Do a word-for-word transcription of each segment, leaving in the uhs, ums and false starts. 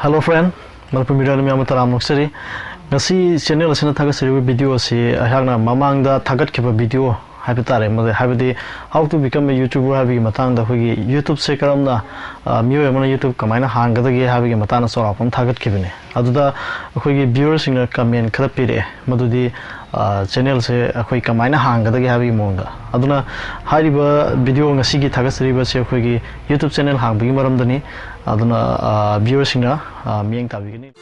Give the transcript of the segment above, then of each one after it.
Hello friend, Manipur ꯃꯤꯔꯣꯜ ꯃꯤꯌꯥꯝꯕꯨ ꯇꯔꯥꯝꯅ ꯑꯣꯛꯆꯔꯤ꯫ ꯉꯁꯤ ꯆꯦꯅꯦꯜ ꯑꯁꯤꯅ ꯊꯥꯒꯠꯆꯔꯤꯕ ꯚꯤꯗꯤꯑꯣ ꯑꯁꯤ ꯑꯩꯍꯥꯛꯅ ꯃꯃꯥꯡꯗ ꯊꯥꯒꯠꯈꯤꯕ ꯚꯤꯗꯤꯑꯣ ꯍꯥꯏꯕ ꯇꯥꯔꯦ, ꯃꯗꯨ ꯍꯥꯏꯕꯗꯤ How to become a YouTuber ꯍꯥꯏꯕꯒꯤ ꯃꯇꯥꯡꯗ, ꯑꯩꯈꯣꯏꯒꯤ YouTubeꯁꯦ ꯀꯔꯝꯅ, ꯑ, ꯃꯤꯑꯣꯏ ꯑꯃꯅ YouTube ꯀꯃꯥꯏꯅ ꯍꯥꯡꯒꯗꯒꯦ ꯍꯥꯏꯕꯒꯤ ꯃꯇꯥꯡꯗ ꯆꯥꯎꯔꯥꯛꯄ ꯑꯃ ꯊꯥꯒꯠꯈꯤꯕꯅꯤ꯫ ꯑꯗꯨꯗ ꯑꯩꯈꯣꯏꯒꯤ viewerꯁꯤꯡꯅ comment ꯈꯔ ꯄꯤꯔꯛꯑꯦ, ꯃꯗꯨꯗꯤ, ꯑ, ꯆꯦꯅꯦꯜꯁꯦ ꯑꯩꯈꯣꯏ ꯀꯃꯥꯏꯅ ꯍꯥꯡꯒꯗꯒꯦ ꯍꯥꯏꯕꯒꯤ ꯃꯑꯣꯡꯗ꯫ ꯑꯗꯨꯅ ꯍꯥꯏꯔꯤꯕ ꯚꯤꯗꯤꯑꯣ ꯉꯁꯤꯒꯤ ꯊꯥꯒꯠꯆꯔꯤꯕꯁꯦ ꯑꯩꯈꯣꯏꯒꯤ YouTube ꯆꯦꯅꯦꯜ ꯍꯥꯡꯕꯒꯤ ꯃꯔꯝꯗꯅꯤ꯫ ꯑꯗꯨꯅ, ꯑ, viewerꯁꯤꯡꯅ, ꯑ, ꯃꯤꯠꯌꯦꯡ ꯇꯥꯕꯤꯒꯅꯤ꯫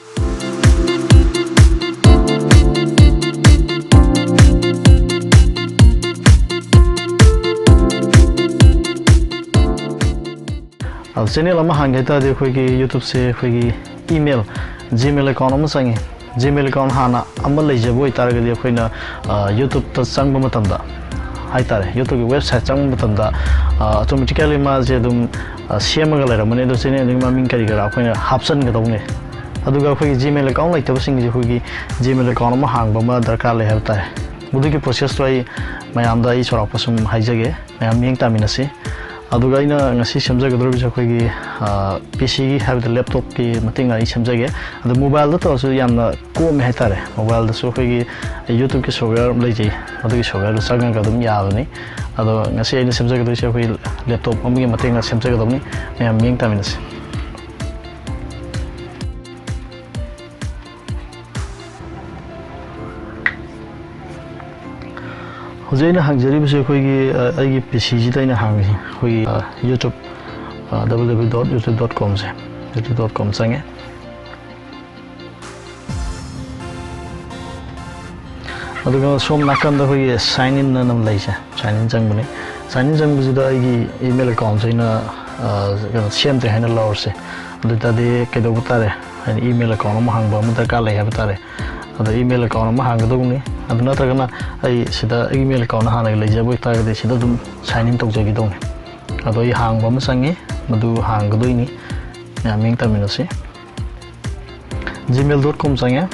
ꯑꯗꯣ ꯆꯦꯅꯦꯜ ꯑꯃ ꯍꯥꯡꯒꯦ ꯍꯥꯏ ꯇꯥꯔꯗꯤ ꯑꯩꯈꯣꯏꯒꯤ YouTubeꯁꯦ ꯑꯩꯈꯣꯏꯒꯤ email, Gmail account ꯑꯃ ꯆꯪꯉꯤ꯫ Gmail account ꯍꯥꯟꯅ ꯑꯃ ꯂꯩꯖꯕ ꯑꯣꯏꯇꯥꯔꯒꯗꯤ ꯑꯩꯈꯣꯏꯅ, ꯑ, YouTubeꯇ ꯆꯪꯕ ꯃꯇꯝꯗ ꯍꯥꯏ ꯇꯥꯔꯦ, YouTubeꯀꯤ website ꯆꯪꯕ ꯃꯇꯝꯗ, ꯑ, automatically ꯃꯥꯁꯦ ꯑꯗꯨꯝ, ꯑ, ꯁꯦꯝꯃꯒ ꯂꯩꯔꯝꯃꯅꯤ꯫ ꯑꯗꯣ ꯆꯦꯅꯦꯜꯗꯨꯒꯤ ꯃꯃꯤꯡ ꯀꯔꯤ ꯀꯔꯥ ꯑꯩꯈꯣꯏꯅ ꯍꯥꯞꯆꯤꯟꯒꯗꯧꯅꯤ꯫ ꯑꯗꯨꯒ ꯑꯩꯈꯣꯏꯒꯤ Gmail account ꯂꯩꯇꯕꯁꯤꯡꯒꯤꯁꯦ ꯑꯩꯈꯣꯏꯒꯤ Gmail account ꯑꯃ ꯍꯥꯡꯕ ꯑꯃ ꯗꯔꯀꯥꯔ ꯂꯩ ꯍꯥꯏꯕ ꯇꯥꯔꯦ꯫ ꯃꯗꯨꯒꯤ processꯇꯣ ꯑꯩ ꯃꯌꯥꯝꯗ ꯑꯩ ꯆꯥꯎꯔꯥꯛꯄ ꯁꯨꯝ ꯍꯥꯏꯖꯒꯦ, ꯃꯌꯥꯝ ꯃꯤꯠꯌꯦꯡ ꯇꯥꯃꯤꯟꯅꯁꯤ꯫ ꯑꯗꯨꯒ ꯑꯩꯅ ꯉꯁꯤ ꯁꯦꯝꯖꯒꯗꯧꯔꯤꯕꯁꯦ ꯑꯩꯈꯣꯏꯒꯤ, ꯑ, PCꯒꯤ, ꯍꯥꯏꯕꯗꯤ laptopꯀꯤ ꯃꯇꯦꯡꯅ ꯑꯩ ꯁꯦꯝꯖꯒꯦ꯫ ꯑꯗꯣ mobileꯗ ꯇꯧꯔꯁꯨ ꯌꯥꯝꯅ ꯀꯣꯝꯃꯦ ꯍꯥꯏꯇꯥꯔꯦ꯫ Mobileꯗꯁꯨ ꯑꯩꯈꯣꯏꯒꯤ YouTubeꯀꯤ software ꯑꯃ ꯂꯩꯖꯩ, ꯑꯗꯨꯒꯤ softwareꯗꯨ ꯆꯪꯉꯒ ꯑꯗꯨꯝ ꯌꯥꯕꯅꯤ꯫ ꯑꯗꯣ ꯉꯁꯤ ꯑꯩꯅ ꯁꯦꯝꯖꯒꯗꯣꯏꯁꯦ ꯑꯩꯈꯣꯏ laptop ꯑꯃꯒꯤ ꯃꯇꯦꯡꯅ ꯁꯦꯝꯖꯒꯗꯕꯅꯤ꯫ ꯃꯌꯥꯝ ꯃꯤꯠꯌꯦꯡ ꯇꯥꯃꯤꯟꯅꯁꯤ꯫ ꯍꯧꯖꯤꯛ ꯑꯩꯅ ꯍꯥꯡꯖꯔꯤꯕꯁꯦ ꯑꯩꯈꯣꯏꯒꯤ, ꯑ, ꯑꯩꯒꯤ PCꯁꯤꯗ ꯑꯩꯅ ꯍꯥꯡꯉꯤꯁꯦ ꯑꯩꯈꯣꯏꯒꯤ, ꯑ, YouTube, ꯑ, www.youtube.comꯁꯦ, youtube.com ꯆꯪꯉꯦ꯫ ꯑꯗꯨꯒ ꯁꯣꯝ ꯅꯥꯀꯟꯗ ꯑꯩꯈꯣꯏꯒꯤ sign in ꯑꯅ ꯑꯃ ꯂꯩꯁꯦ, sign in ꯆꯪꯕꯅꯤ꯫ Sign in ꯆꯪꯕꯁꯤꯗ ꯑꯩꯒꯤ email accountꯁꯦ ꯑꯩꯅ, ꯑ, ꯀꯩꯅꯣ, ꯁꯦꯝꯗ꯭ꯔꯦ ꯍꯥꯏꯅ ꯂꯧꯔꯁꯦ꯫ ꯑꯗꯨ ꯑꯣꯏ ꯇꯥꯔꯗꯤ ꯀꯩꯗꯧꯕ ꯇꯥꯔꯦ? ꯍꯥꯏꯗꯤ email account ꯑꯃ ꯍꯥꯡꯕ ꯑꯃ ꯗꯔꯀꯥꯔ ꯂꯩ ꯍꯥꯏꯕ ꯇꯥꯔꯦ꯫ ꯑꯗꯣ email account ꯑꯃ ꯍꯥꯡꯒꯗꯧꯕꯅꯤ꯫ ꯑꯗꯨ ꯅꯠꯇ꯭ꯔꯒꯅ ꯑꯩ ꯁꯤꯗ email account ꯍꯥꯟꯅꯒꯤ ꯂꯩꯖꯕ ꯑꯣꯏꯇꯥꯔꯒꯗꯤ ꯁꯤꯗ ꯑꯗꯨꯝ sign in ꯇꯧꯖꯈꯤꯗꯧꯅꯤ꯫ ꯑꯗꯣ ꯑꯩ ꯍꯥꯡꯕ ꯑꯃ ꯆꯪꯉꯤ, ꯃꯗꯨ ꯍꯥꯡꯒꯗꯣꯏꯅꯤ꯫ ꯃꯌꯥꯝ ꯃꯤꯠꯌꯦꯡ ꯇꯥꯃꯤꯟꯅꯁꯤ꯫ gmail.com ꯆꯪꯉꯦ꯫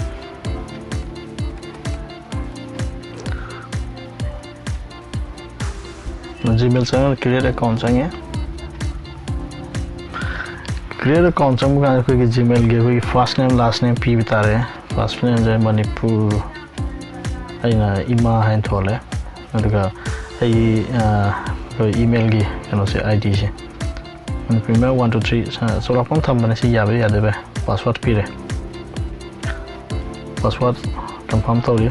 Gmail ꯆꯪꯉꯒ create account ꯆꯪꯉꯦ꯫ Create account ꯆꯪꯕ ꯀꯥꯟꯗ ꯑꯩꯈꯣꯏꯒꯤ Gmailꯒꯤ ꯑꯩꯈꯣꯏꯒꯤ first name last name ꯄꯤꯕ ꯇꯥꯔꯦ꯫ First nameꯁꯦ ꯃꯅꯤꯄꯨꯔ, ꯑꯩꯅ ꯏꯃꯥ ꯍꯥꯏꯅ ꯊꯣꯜꯂꯦ꯫ ꯑꯗꯨꯒ ꯑꯩꯒꯤ ꯑ, ꯑꯩꯈꯣꯏ emailꯒꯤ ꯀꯩꯅꯣꯁꯦ, IDꯁꯦ Manipur email one two three ꯆꯥꯎꯔꯥꯛꯄ ꯑꯃ ꯊꯝꯕꯅꯦ꯫ ꯁꯤ ꯌꯥꯕ ꯌꯥꯗꯕ password ꯄꯤꯔꯦ꯫ Password confirm ꯇꯧꯔꯤ꯫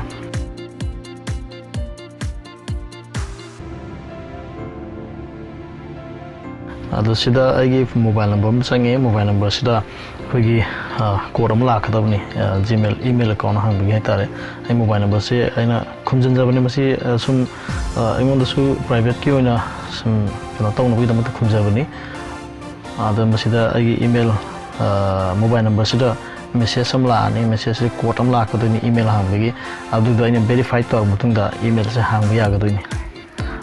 ꯑꯗꯣ ꯁꯤꯗ ꯑꯩꯒꯤ mobile number ꯑꯃ ꯆꯪꯉꯦ꯫ Mobile numberꯁꯤꯗ ꯑꯩꯈꯣꯏꯒꯤ code ꯑꯃ ꯂꯥꯛꯀꯗꯕꯅꯤ, Gmail email account ꯍꯥꯡꯕꯒꯤ ꯍꯥꯏꯇꯥꯔꯦ꯫ ꯑꯩ mobile numberꯁꯦ ꯑꯩꯅ ꯈꯨꯝꯖꯤꯟꯖꯕꯅꯤ꯫ ꯃꯁꯤ ꯁꯨꯝ ꯑꯩꯉꯣꯟꯗꯁꯨ privateꯀꯤ ꯑꯣꯏꯅ ꯁꯨꯝ ꯀꯩꯅꯣ ꯇꯧꯅꯕꯒꯤꯗꯃꯛꯇ ꯈꯨꯝꯖꯕꯅꯤ꯫ ꯑꯗ ꯃꯁꯤꯗ ꯑꯩꯒꯤ email, mobile numberꯁꯤꯗ message ꯑꯃ ꯂꯥꯛꯑꯅꯤ꯫ Messageꯁꯤ code ꯑꯃ ꯂꯥꯛꯀꯗꯣꯏꯅꯤ email ꯍꯥꯡꯕꯒꯤ꯫ ꯑꯗꯨꯗꯣ ꯑꯩꯅ verify ꯇꯧꯔꯕ ꯃꯇꯨꯡꯗ emailꯁꯦ ꯍꯥꯡꯕ ꯌꯥꯒꯗꯣꯏꯅꯤ꯫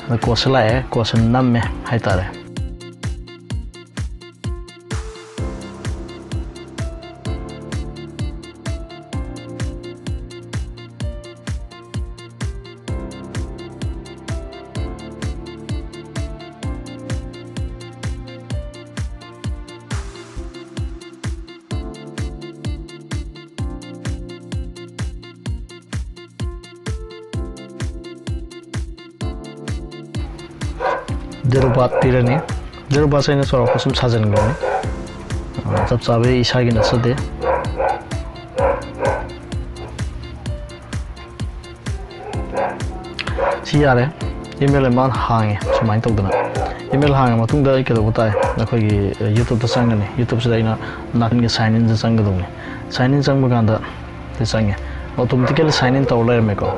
ꯑꯗ codeꯁꯦ ꯂꯥꯛꯑꯦ, codeꯁꯦ ꯅꯝꯃꯦ ꯍꯥꯏꯇꯥꯔꯦ꯫ Date of birth ꯄꯤꯔꯅꯤ꯫ Date of birthꯁꯦ ꯑꯩꯅ ꯆꯥꯎꯔꯥꯛꯄ ꯁꯨꯝ ꯁꯥꯖꯟꯈ꯭ꯔꯅꯤ꯫ ꯆꯞ ꯆꯥꯕ ꯏꯁꯥꯒꯤ ꯅꯠꯆꯗꯦ꯫ ꯁꯤ ꯌꯥꯔꯦ꯫ Email ꯑꯃ ꯍꯥꯡꯉꯦ ꯁꯨꯃꯥꯏꯅ ꯇꯧꯗꯅ꯫ Email ꯍꯥꯡꯉ ꯃꯇꯨꯡꯗ ꯑꯩ ꯀꯩꯗꯧꯕ ꯇꯥꯏ? ꯑꯩꯈꯣꯏꯒꯤ YouTubeꯇ ꯆꯪꯒꯅꯤ꯫ YouTubeꯁꯤꯗ ꯑꯩꯅ ꯅꯥꯀꯟꯒꯤ sign inꯁꯦ ꯆꯪꯒꯗꯧꯅꯤ꯫ Sign in ꯆꯪꯕ ꯀꯥꯟꯗ ꯁꯤ ꯆꯪꯉꯦ꯫ Automatically sign in ꯇꯧꯔ ꯂꯩꯔꯝꯃꯦꯀꯣ꯫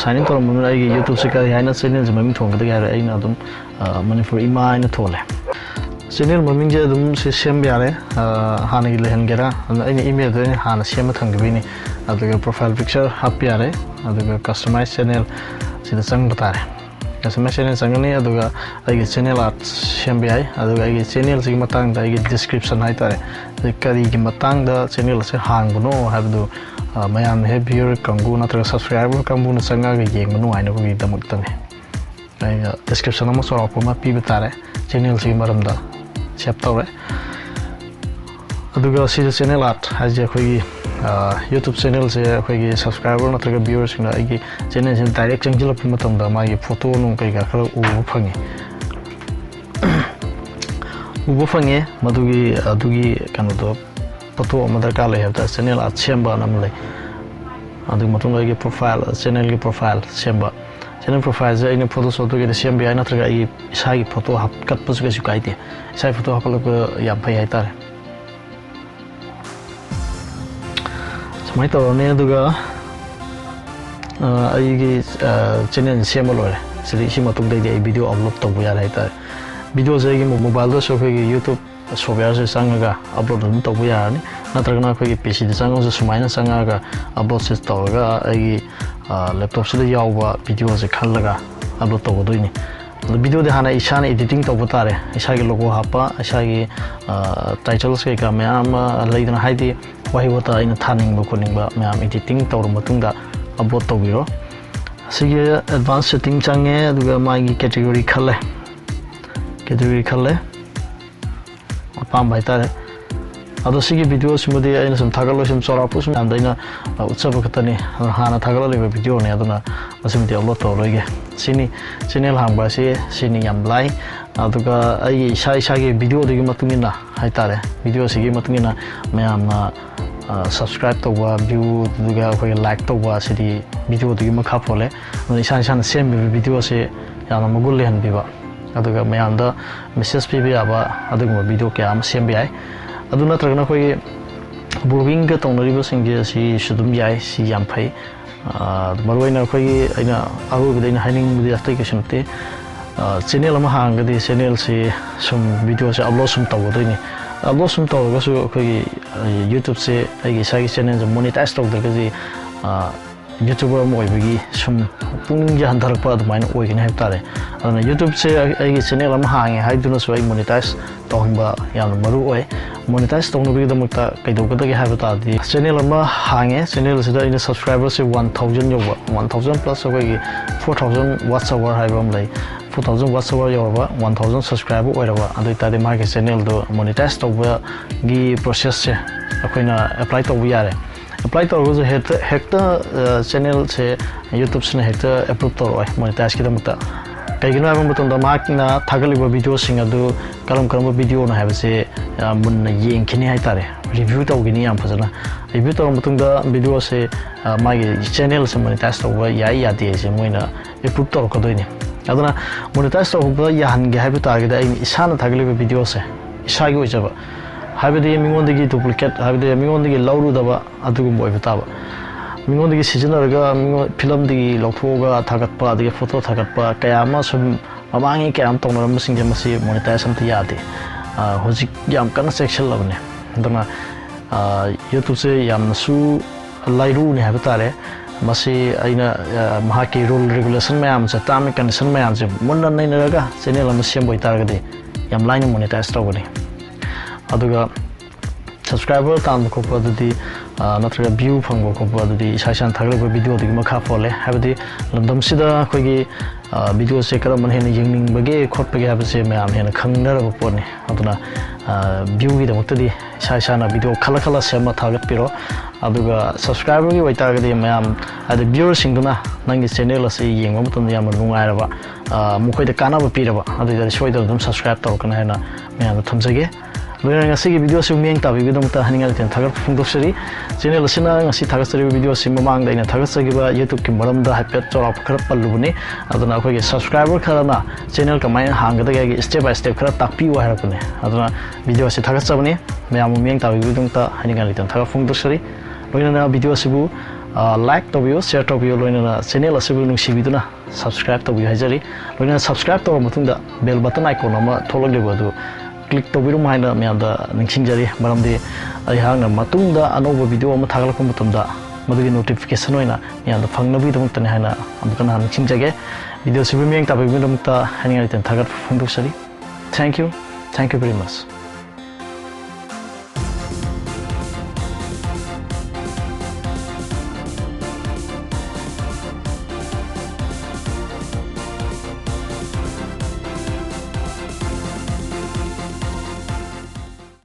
Sign in ꯇꯧꯔꯝꯕꯗꯨꯅ ꯑꯩꯒꯤ YouTubeꯁꯦ ꯀꯔꯤ ꯍꯥꯏꯅ channelꯁꯦ ꯃꯃꯤꯡ ꯊꯣꯟꯒꯗꯒꯦ ꯍꯥꯏꯔꯦ꯫ ꯑꯩꯅ ꯑꯗꯨꯝ ꯃꯅꯤꯄꯨꯔ ꯏꯃꯥ ꯍꯥꯏꯅ ꯊꯣꯜꯂꯦ꯫ Channel ꯃꯃꯤꯡꯁꯦ ꯑꯗꯨꯝ ꯁꯤ ꯁꯦꯝꯕ ꯌꯥꯔꯦ꯫ ꯍꯥꯟꯅꯒꯤ ꯂꯩꯍꯟꯒꯦꯔꯥ? ꯑꯗꯨꯅ ꯑꯩꯅ emailꯗ ꯑꯩꯅ ꯍꯥꯟꯅ ꯁꯦꯝꯃ ꯊꯝꯈꯤꯕꯩꯅꯤ꯫ ꯑꯗꯨꯒ profile picture ꯍꯥꯞꯄ ꯌꯥꯔꯦ꯫ ꯑꯗꯨꯒ customize channel ꯁꯤꯗ ꯆꯪꯕ ꯇꯥꯔꯦ꯫ Customize channel ꯆꯪꯒꯅꯤ꯫ ꯑꯗꯨꯒ ꯑꯩꯒꯤ channel art ꯁꯦꯝꯕ ꯌꯥꯏ꯫ ꯑꯗꯨꯒ ꯑꯩꯒꯤ channelꯁꯤꯒꯤ ꯃꯇꯥꯡꯗ ꯑꯩꯒꯤ description ꯍꯥꯏꯇꯥꯔꯦ, ꯑꯩ ꯀꯔꯤꯒꯤ ꯃꯇꯥꯡꯗ channel ꯑꯁꯦ ꯍꯥꯡꯕꯅꯣ ꯍꯥꯏꯕꯗꯨ ꯃꯌꯥꯝꯅ ꯍꯦꯛ viewer ꯀꯥꯡꯕꯨ ꯅꯠꯇ꯭ꯔꯒ subscriber ꯀꯥꯡꯕꯨꯅ ꯆꯪꯉꯒ ꯌꯦꯡꯕ ꯅꯨꯡꯉꯥꯏꯅꯕꯒꯤꯗꯃꯛꯇꯅꯤ꯫ ꯑꯩꯅ description ꯑꯃ ꯆꯥꯎꯔꯥꯛꯄ ꯑꯃ ꯄꯤꯕ ꯇꯥꯔꯦ꯫ Channelꯁꯤꯒꯤ ꯃꯔꯝꯗ save ꯇꯧꯔꯦ꯫ ꯑꯗꯨꯒ ꯁꯤꯗ channel art ꯍꯥꯏꯁꯦ ꯑꯩꯈꯣꯏꯒꯤ YouTube channelꯁꯦ ꯑꯩꯈꯣꯏꯒꯤ subscriber ꯅꯠꯇ꯭ꯔꯒ viewerꯁꯤꯡꯅ ꯑꯩꯒꯤ channelꯁꯤꯗ direct ꯆꯪꯁꯤꯜꯂꯛꯄ ꯃꯇꯝꯗ ꯃꯥꯒꯤ photo ꯅꯨꯡ ꯀꯩꯀꯥ ꯈꯔ ꯎꯕ ꯐꯪꯉꯤ꯫ ꯎꯕ ꯐꯪꯉꯦ꯫ ꯃꯗꯨꯒꯤ ꯑꯗꯨꯒꯤ ꯀꯩꯅꯣꯗꯣ, photo ꯑꯃ ꯗꯔꯀꯥꯔ ꯂꯩ ꯍꯥꯏꯕ ꯇꯥꯔꯦ꯫ Channel art ꯁꯦꯝꯕ ꯑꯅ ꯑꯃ ꯂꯩ꯫ ꯑꯗꯨꯒꯤ ꯃꯇꯨꯡꯗ ꯑꯩꯒꯤ profile, channelꯒꯤ profile ꯁꯦꯝꯕ꯫ Channel profileꯁꯦ ꯑꯩꯅ Photoshopꯇꯒꯤꯗꯤ ꯁꯦꯝꯕ ꯌꯥꯏ, ꯅꯠꯇ꯭ꯔꯒ ꯑꯩꯒꯤ ꯏꯁꯥꯒꯤ photo ꯍꯥꯞꯀꯠꯄꯁꯨ ꯀꯩꯁꯨ ꯀꯥꯏꯗꯦ꯫ ꯏꯁꯥꯒꯤ photo ꯍꯥꯞꯀꯠꯂꯛꯄ ꯌꯥꯝ ꯐꯩ ꯍꯥꯏꯇꯥꯔꯦ꯫ ꯁꯨꯃꯥꯏꯅ ꯇꯧꯔꯅꯤ꯫ ꯑꯗꯨꯒ ꯑꯩꯒꯤ channel ꯁꯦꯝꯕ ꯂꯣꯏꯔꯦ꯫ ꯁꯤꯗꯤ ꯁꯤ ꯃꯇꯨꯡꯗꯩꯗꯤ ꯑꯩ video upload ꯇꯧꯕ ꯌꯥꯔꯦ ꯍꯥꯏꯇꯥꯔꯦ꯫ Videoꯁꯦ ꯑꯩꯒꯤ mobileꯗꯁꯨ ꯑꯩꯈꯣꯏꯒꯤ YouTube softwareꯁꯦ ꯆꯪꯉꯒ upload ꯑꯗꯨꯝ ꯇꯧꯕ ꯌꯥꯔꯅꯤ, ꯅꯠꯇ꯭ꯔꯒꯅ ꯑꯩꯈꯣꯏꯒꯤ PCꯗ ꯆꯪꯉꯒꯁꯨ ꯁꯨꯃꯥꯏꯅ ꯆꯪꯉꯒ uploadꯁꯦ ꯇꯧꯔꯒ ꯑꯩꯒꯤ laptopꯁꯤꯗ ꯌꯥꯎꯕ videoꯁꯦ ꯈꯜꯂꯒ upload ꯇꯧꯒꯗꯣꯏꯅꯤ꯫ ꯑꯗꯣ videoꯗꯤ ꯍꯥꯟꯅ ꯏꯁꯥꯅ editing ꯇꯧꯕ ꯇꯥꯔꯦ꯫ ꯏꯁꯥꯒꯤ logo ꯍꯥꯞꯄ, ꯏꯁꯥꯒꯤ titles ꯀꯩꯀꯥ ꯃꯌꯥꯝ ꯑꯃ ꯂꯩꯗꯅ, ꯍꯥꯏꯗꯤ ꯋꯥꯍꯩ ꯋꯥꯇꯥ ꯑꯩꯅ ꯊꯥꯅꯤꯡꯕ ꯈꯣꯠꯅꯤꯡꯕ ꯃꯌꯥꯝ editing ꯇꯧꯔ ꯃꯇꯨꯡꯗ upload ꯇꯧꯕꯤꯔꯣ꯫ ꯑꯁꯤꯒꯤ advanced setting ꯆꯪꯉꯦ, ꯑꯗꯨꯒ ꯃꯥꯒꯤ category ꯈꯜꯂꯦ꯫ Category ꯈꯜꯂꯦ, ꯑꯄꯥꯝꯕ ꯍꯥꯏꯇꯥꯔꯦ꯫ ꯑꯗꯣ ꯁꯤꯒꯤ videoꯁꯤꯃꯗꯤ ꯑꯩꯅ ꯁꯨꯝ ꯊꯥꯒꯠꯂꯣꯏ, ꯁꯨꯝ ꯆꯥꯎꯔꯥꯛꯄ ꯁꯨꯝ ꯃꯌꯥꯝꯗ ꯑꯩꯅ ꯎꯠꯆꯕ ꯈꯛꯇꯅꯤ꯫ ꯑꯗꯣ ꯍꯥꯟꯅ ꯊꯥꯒꯠꯂꯛꯂꯤꯕ videoꯅꯤ, ꯑꯗꯨꯅ ꯃꯁꯤꯃꯗꯤ upload ꯇꯧꯔꯔꯣꯏꯒꯦ꯫ ꯁꯤꯅꯤ channel ꯍꯥꯡꯕ ꯑꯁꯤ, ꯁꯤꯅꯤ ꯌꯥꯝ ꯂꯥꯏ꯫ ꯑꯗꯨꯒ ꯑꯩꯒꯤ ꯏꯁꯥ ꯏꯁꯥꯒꯤ videoꯗꯨꯒꯤ ꯃꯇꯨꯡ ꯏꯟꯅ ꯍꯥꯏꯇꯥꯔꯦ, videoꯁꯤꯒꯤ ꯃꯇꯨꯡ ꯏꯟꯅ ꯃꯌꯥꯝꯅ subscribe ꯇꯧꯕ, viewꯗꯨꯒ ꯑꯩꯈꯣꯏꯒꯤ like ꯇꯧꯕ ꯑꯁꯤꯗꯤ videoꯗꯨꯒꯤ ꯃꯈꯥ ꯄꯣꯜꯂꯦ꯫ ꯑꯗꯨꯅ ꯏꯁꯥ ꯏꯁꯥꯅ ꯁꯦꯝꯃꯤꯕ videoꯁꯦ ꯌꯥꯝꯅ ꯃꯒꯨꯟ ꯂꯩꯍꯟꯕꯤꯕ, ꯑꯗꯨꯒ ꯃꯌꯥꯝꯗ message ꯄꯤꯕ ꯌꯥꯕ ꯑꯗꯨꯒꯨꯝꯕ video ꯀꯌꯥ ꯑꯃ ꯁꯦꯝꯕ ꯌꯥꯏ꯫ ꯑꯗꯨ ꯅꯠꯇ꯭ꯔꯒꯅ ꯑꯩꯈꯣꯏꯒꯤ vloggingꯒ ꯇꯧꯅꯔꯤꯕꯁꯤꯡꯁꯦ ꯁꯤꯁꯨ ꯑꯗꯨꯝ ꯌꯥꯏ, ꯁꯤ ꯌꯥꯝ ꯐꯩ꯫ ꯃꯔꯨꯑꯣꯏꯅ ꯑꯩꯈꯣꯏꯒꯤ, ꯑꯩꯅ ꯑꯔꯣꯏꯕꯗ ꯑꯩꯅ ꯍꯥꯏꯅꯤꯡꯕꯗꯤ ꯑꯇꯩ ꯀꯩꯁꯨ ꯅꯠꯇꯦ꯫ Channel ꯑꯃ ꯍꯥꯡꯉꯒꯗꯤ channelꯁꯤ ꯁꯨꯝ videoꯁꯦ upload ꯁꯨꯝ ꯇꯧꯒꯗꯣꯏꯅꯤ꯫ Upload ꯁꯨꯝ ꯇꯧꯔꯒꯁꯨ ꯑꯩꯈꯣꯏꯒꯤ YouTubeꯁꯦ, ꯑꯩꯒꯤ ꯏꯁꯥꯒꯤ channelꯁꯦ monetize ꯇꯧꯗ꯭ꯔꯒꯗꯤ YouTuber ꯑꯃ ꯑꯣꯏꯕꯒꯤ ꯁꯨꯝ ꯄꯨꯛꯅꯤꯡꯁꯦ ꯍꯟꯊꯔꯛꯄ ꯑꯗꯨꯃꯥꯏꯅ ꯑꯣꯏꯒꯅꯤ ꯍꯥꯏꯕ ꯇꯥꯔꯦ꯫ ꯑꯗꯨꯅ YouTubeꯁꯦ ꯑꯩꯒꯤ channel ꯑꯃ ꯍꯥꯡꯉꯦ ꯍꯥꯏꯗꯨꯅꯁꯨ ꯑꯩ monetize ꯇꯧꯍꯟꯕ ꯌꯥꯝꯅ ꯃꯔꯨ ꯑꯣꯏ꯫ Monetize ꯇꯧꯅꯕꯒꯤꯗꯃꯛꯇ ꯀꯩꯗꯧꯒꯗꯒꯦ ꯍꯥꯏꯕ ꯇꯥꯔꯗꯤ, channel ꯑꯃ ꯍꯥꯡꯉꯦ, channelꯁꯤꯗ ꯑꯩꯅ subscriberꯁꯦ one thousand ꯌꯧꯕ, one thousand plus ꯑꯩꯈꯣꯏꯒꯤ four thousand watch hour ꯍꯥꯏꯕ ꯑꯃ ꯂꯩ꯫ Two thousand watch hour ꯌꯧꯔꯕ, one thousand subscriber ꯑꯣꯏꯔꯕ, ꯑꯗꯨ ꯑꯣꯏꯇꯥꯔꯗꯤ ꯃꯥꯒꯤ channelꯗꯨ monetize ꯇꯧꯕꯒꯤ processꯁꯦ ꯑꯩꯈꯣꯏꯅ apply ꯇꯧꯕ ꯌꯥꯔꯦ꯫ Apply ꯇꯧꯔꯒꯁꯨ ꯍꯦꯛꯇ, ꯍꯦꯛꯇ, ꯑ, channelꯁꯦ YouTubeꯁꯤꯅ ꯍꯦꯛꯇ approve ꯇꯧꯔꯛꯑꯣꯏ monetizeꯀꯤꯗꯃꯛꯇ꯫ ꯀꯩꯒꯤꯅꯣ ꯍꯥꯏꯕ ꯃꯇꯝꯗ ꯃꯍꯥꯛꯅ ꯊꯥꯒꯠꯂꯤꯕ videoꯁꯤꯡ ꯑꯗꯨ ꯀꯔꯝ ꯀꯔꯝꯕ videoꯅꯣ ꯍꯥꯏꯕꯁꯦ, ꯑ, ꯃꯨꯟꯅ ꯌꯦꯡꯈꯤꯅꯤ ꯍꯥꯏꯇꯥꯔꯦ꯫ Review ꯇꯧꯈꯤꯅꯤ ꯌꯥꯝ ꯐꯖꯅ꯫ Review ꯇꯧꯔꯕ ꯃꯇꯨꯡꯗ videoꯁꯦ, ꯑ, ꯃꯥꯒꯤ channelꯁꯦ monetize ꯇꯧꯕ ꯌꯥꯏ ꯌꯥꯗꯦ ꯍꯥꯏꯁꯦ ꯃꯣꯏꯅ approve ꯇꯧꯔꯛꯀꯗꯣꯏꯅꯤ꯫ ꯑꯗꯨꯅ monetize ꯇꯧꯕ ꯌꯥꯍꯟꯒꯦ ꯍꯥꯏꯕ ꯇꯥꯔꯒꯗꯤ ꯑꯩꯅ ꯏꯁꯥꯅ ꯊꯥꯒꯠꯂꯤꯕ videoꯁꯦ ꯏꯁꯥꯒꯤ ꯑꯣꯏꯖꯕ, ꯍꯥꯏꯕꯗꯤ ꯃꯤꯉꯣꯟꯗꯒꯤ duplicate, ꯍꯥꯏꯕꯗꯤ ꯃꯤꯉꯣꯟꯗꯒꯤ ꯂꯧꯔꯨꯗꯕ ꯑꯗꯨꯒꯨꯝꯕ ꯑꯣꯏꯕ ꯇꯥꯕ꯫ ꯃꯤꯉꯣꯟꯗꯒꯤ ꯁꯤꯖꯤꯟꯅꯔꯒ ꯃꯤꯉꯣꯟ-, ꯐꯤꯂꯝꯗꯒꯤ ꯂꯧꯊꯣꯛꯑꯒ ꯊꯥꯒꯠꯄ, ꯑꯗꯒꯤ photo ꯊꯥꯒꯠꯄ ꯀꯌꯥ ꯑꯃ ꯁꯨꯝ ꯃꯃꯥꯡꯉꯩ ꯀꯌꯥ ꯑꯃ ꯇꯧꯅꯔꯝꯕꯁꯤꯡꯁꯦ ꯃꯁꯤ monetize ꯑꯝꯇ ꯌꯥꯗꯦ꯫ ꯑ, ꯍꯧꯖꯤꯛ ꯌꯥꯝ ꯀꯟꯅ ꯆꯦꯛꯁꯤꯜꯂꯕꯅꯦ꯫ ꯑꯗꯨꯅ, ꯑ, YouTubeꯁꯦ ꯌꯥꯝꯅꯁꯨ ꯂꯥꯏꯔꯨꯅꯦ ꯍꯥꯏꯕ ꯇꯥꯔꯦ꯫ ꯃꯁꯤ ꯑꯩꯅ, ꯑ, ꯃꯍꯥꯛꯀꯤ rule regulation ꯃꯌꯥꯝꯁꯦ, term and condition ꯃꯌꯥꯝꯁꯦ ꯃꯨꯟꯅ ꯅꯩꯅꯔꯒ channel ꯑꯃ ꯁꯦꯝꯕ ꯑꯣꯏꯇꯥꯔꯒꯗꯤ ꯌꯥꯝ ꯂꯥꯏꯅ monetize ꯇꯧꯒꯅꯤ꯫ ꯑꯗꯨꯒ subscriber ꯇꯥꯟꯕ ꯈꯣꯠꯄ ꯑꯗꯨꯗꯤ, ꯑ, ꯅꯠꯇ꯭ꯔꯒ view ꯐꯪꯕ ꯈꯣꯠꯄ ꯑꯗꯨꯗꯤ ꯏꯁꯥ ꯏꯁꯥꯅ ꯊꯥꯒꯠꯂꯛꯄ videoꯗꯨꯒꯤ ꯃꯈꯥ ꯄꯣꯜꯂꯦ꯫ ꯍꯥꯏꯕꯗꯤ ꯂꯝꯗꯝꯁꯤꯗ ꯑꯩꯈꯣꯏꯒꯤ, ꯑ, videoꯁꯦ ꯀꯔꯝꯕꯅ ꯍꯦꯟꯅ ꯌꯦꯡꯅꯤꯡꯕꯒꯦ ꯈꯣꯠꯄꯒꯦ ꯍꯥꯏꯕꯁꯦ ꯃꯌꯥꯝ ꯍꯦꯟꯅ ꯈꯪꯅꯔꯕ ꯄꯣꯠꯅꯤ꯫ ꯑꯗꯨꯅ, ꯑ, viewꯒꯤꯗꯃꯛꯇꯗꯤ ꯏꯁꯥ ꯏꯁꯥꯅ video ꯈꯜꯂ ꯈꯜꯂ ꯁꯦꯝꯃ ꯊꯥꯒꯠꯄꯤꯔꯣ꯫ ꯑꯗꯨꯒ subscriberꯒꯤ ꯑꯣꯏꯇꯥꯔꯒꯗꯤ ꯃꯌꯥꯝ, ꯍꯥꯏꯗꯤ viewerꯁꯤꯡꯗꯨꯅ ꯅꯪꯒꯤ channel ꯑꯁꯤ ꯌꯦꯡꯕ ꯃꯇꯝꯗ ꯌꯥꯝꯅ ꯅꯨꯡꯉꯥꯏꯔꯕ, ꯑ, ꯃꯈꯣꯏꯗ ꯀꯥꯟꯅꯕ ꯄꯤꯔꯕ, ꯑꯗꯨ ꯑꯣꯏꯇꯥꯔꯗꯤ ꯁꯣꯏꯗꯅ ꯑꯗꯨꯝ subscribe ꯇꯧꯔꯛꯀꯅꯤ ꯍꯥꯏꯅ ꯃꯌꯥꯝꯗ ꯊꯝꯖꯒꯦ꯫ ꯂꯣꯏꯅꯅ ꯉꯁꯤꯒꯤ videoꯁꯤ ꯃꯤꯠꯌꯦꯡ ꯇꯥꯕꯤꯕꯒꯤꯗꯃꯛꯇ ꯍꯥꯏꯅꯤꯡꯉꯥꯏ ꯂꯩꯇꯅ ꯊꯥꯒꯠꯄ ꯐꯣꯡꯗꯣꯛꯆꯔꯤ꯫ Channel ꯑꯁꯤꯅ ꯉꯁꯤ ꯊꯥꯒꯠꯆꯔꯤꯕ videoꯁꯤ ꯃꯃꯥꯡꯗ ꯑꯩꯅ ꯊꯥꯒꯠꯆꯈꯤꯕ YouTubeꯀꯤ ꯃꯔꯝꯗ ꯍꯥꯏꯐꯦꯠ ꯆꯥꯎꯔꯥꯛꯄ ꯈꯔ ꯄꯜꯂꯨꯕꯅꯤ꯫ ꯑꯗꯨꯅ ꯑꯩꯈꯣꯏꯒꯤ subscriber ꯈꯔꯅ channel ꯀꯃꯥꯏꯅ ꯍꯥꯡꯒꯗꯒꯦ ꯍꯥꯏꯒꯤ step by step ꯈꯔ ꯇꯥꯛꯄꯤꯌꯨ ꯍꯥꯏꯔꯛꯄꯅꯦ꯫ ꯑꯗꯨꯅ videoꯁꯤ ꯊꯥꯒꯠꯆꯕꯅꯤ꯫ ꯃꯌꯥꯝꯕꯨ ꯃꯤꯠꯌꯦꯡ ꯇꯥꯕꯤꯕꯒꯤꯗꯃꯛꯇ ꯍꯥꯏꯅꯤꯡꯉꯥꯏ ꯂꯩꯇꯅ ꯊꯥꯒꯠꯄ ꯐꯣꯡꯗꯣꯛꯆꯔꯤ꯫ ꯂꯣꯏꯅꯅ videoꯁꯤꯕꯨ, ꯑ, like ꯇꯧꯕꯤꯌꯨ, share ꯇꯧꯕꯤꯌꯨ, ꯂꯣꯏꯅꯅ channel ꯑꯁꯤꯕꯨ ꯅꯨꯡꯁꯤꯕꯤꯗꯨꯅ subscribe ꯇꯧꯕꯤꯌꯨ ꯍꯥꯏꯖꯔꯤ꯫ ꯂꯣꯏꯅꯅ subscribe ꯇꯧꯔꯕ ꯃꯇꯨꯡꯗ bell button icon ꯑꯃ ꯊꯣꯛꯂꯛꯂꯤꯕ ꯑꯗꯨ click ꯇꯧꯕꯤꯔꯝꯃꯨ ꯍꯥꯏꯅ ꯃꯌꯥꯝꯗ ꯅꯤꯡꯁꯤꯡꯖꯔꯤ꯫ ꯃꯔꯝꯗꯤ ꯑꯩꯍꯥꯛꯅ ꯃꯇꯨꯡꯗ ꯑꯅꯧꯕ video ꯑꯃ ꯊꯥꯒꯠꯂꯛꯄ ꯃꯇꯝꯗ ꯃꯗꯨꯒꯤ notification ꯑꯣꯏꯅ ꯃꯌꯥꯝꯗ ꯐꯪꯅꯕꯒꯤꯗꯃꯛꯇꯅꯤ ꯍꯥꯏꯅ ꯑꯃꯨꯛꯀ ꯍꯟꯅ ꯅꯤꯡꯁꯤꯡꯖꯒꯦ꯫ Videoꯁꯤꯕꯨ ꯃꯤꯠꯌꯦꯡ ꯇꯥꯕꯤꯕꯒꯤꯗꯃꯛꯇ ꯍꯥꯏꯅꯤꯡꯉꯥꯏ ꯂꯩꯇꯅ ꯊꯥꯒꯠꯄ ꯐꯣꯡꯗꯣꯛꯆꯔꯤ꯫ Thank you. Thank you very much.